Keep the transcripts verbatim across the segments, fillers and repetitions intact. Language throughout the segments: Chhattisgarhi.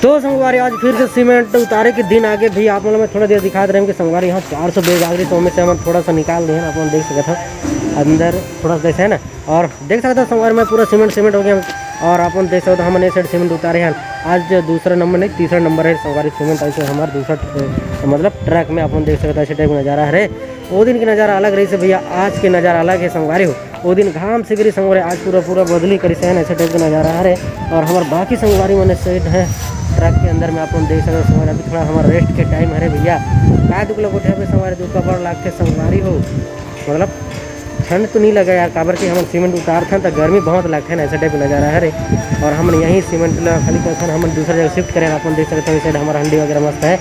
तो संगवारी, आज फिर से सीमेंट उतारे के दिन आगे भी। आप मन ल मैं थोड़ा देर दिखात रहेंव कि संगवारी, यहाँ चार सौ बैग आगे, तो ओमे से हमन थोड़ा सा निकाल देहन। आप मन देख सकत हव अंदर थोड़ा सा जैसे है ना, और देख सकत हव संगवारी, मैं पूरा सीमेंट सीमेंट हो गया। और आप मन देख सकत हव, हमन ये साइड सीमेंट उतारे हन। आज जो दूसरा नंबर नहीं, तीसरा नंबर है संगवारी, सीमेंट ऐसे हमार दूसरा ट्र-, मतलब ट्रक में आप मन देख सकत हव, ऐसे टाइप का नज़ारा हरे। वो दिन के नज़ारा अलग रहिस हे भैया, आज के नज़ारा अलग है संगवारी हो। वो दिन घाम सिकरी संगवारी, आज पूरा पूरा बदली करिस हे, ऐसे टाइप का नज़ारा हरे। और हमार बाकी संगवारी मन सेठ है ट्रक के अंदर में, आप मन देख सकत हव संगवारी। अभी थोड़ा हमार रेस्ट के टाइम हरे भैया। का दुख लगोठे अभी संगवारी, दुख का बड़ लागथे संगवारी हो, मतलब ठंड तो नहीं लगा यार, काबर कि हमन सीमेंट उतारथन त गर्मी बहुत लागथे ना, ऐसे टाइप का नज़ारा हरे। और हमन यहीं सीमेंट ला खाली करथन, हमन दूसरा जगह शिफ्ट करेन। आप मन देख सकत हव, इस साइड हमार हंडी वगैरह मस्त है,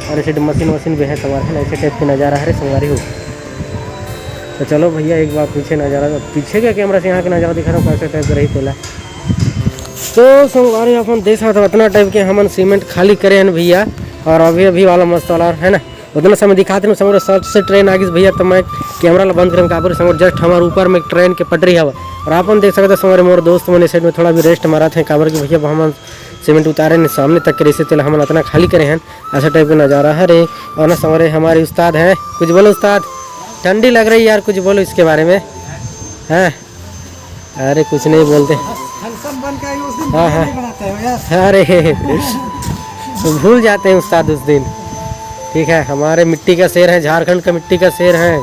और इस साइड मशीन वशीन भी है संगवारी, ऐसे टाइप के नज़ारा हरे संगवारी हो। तो चलो भैया, एक बार पीछे नज़ारा, पीछे के कैमरा से यहाँ के नज़ारा दिखा रहा हूँ, कैसे टाइप का रही पहला। तो संगवारी, अपन देख सकत हव, अतना टाइप के हमन सीमेंट खाली करे हन भैया। और अभी अभी वाला मस्त वाला है ना, उतना समय दिखाते हैं संगवारी, सट से ट्रेन आ गई भैया। तो मैं कैमरा ला बंद करें, काबर संगवारी, जस्ट हमारे ऊपर में ट्रेन के पटरी हवा। और आप मन देख सकत हव संगवारी, मोर दोस्त मन इस साइड में थोड़ा भी रेस्ट मारत हैं, काबर कि भैया हमन सीमेंट उतारे ने सामने तक के रहिसे, तेला हमन अतना खाली करे हन। ऐसा टाइप का नज़ारा हरे। और ना संगवारी, हमारे उस्ताद हैं, कुछ बोलो उस्ताद, ठंडी लग रही यार, कुछ बोलो इसके बारे में। हैं? अरे कुछ नहीं बोलते। हैंडसम बन के आए, उस दिन हाँ, वीडियो हाँ। नहीं बनाते हो यार। अरे तो भूल जाते हैं उस्ताद उस दिन। ठीक है, हमारे मिट्टी का शेर है, झारखंड का मिट्टी का शेर है,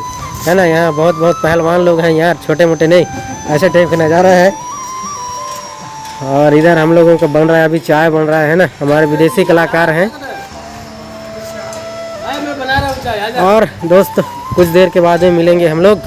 है ना। यहाँ बहुत बहुत पहलवान लोग हैं यार, छोटे मोटे नहीं, ऐसे टाइप का नज़ारा है। और इधर हम लोगों का बन रहा है, अभी चाय बन रहा है ना, हमारे विदेशी कलाकार हैं। और दोस्त, कुछ देर के बाद में मिलेंगे हम लोग।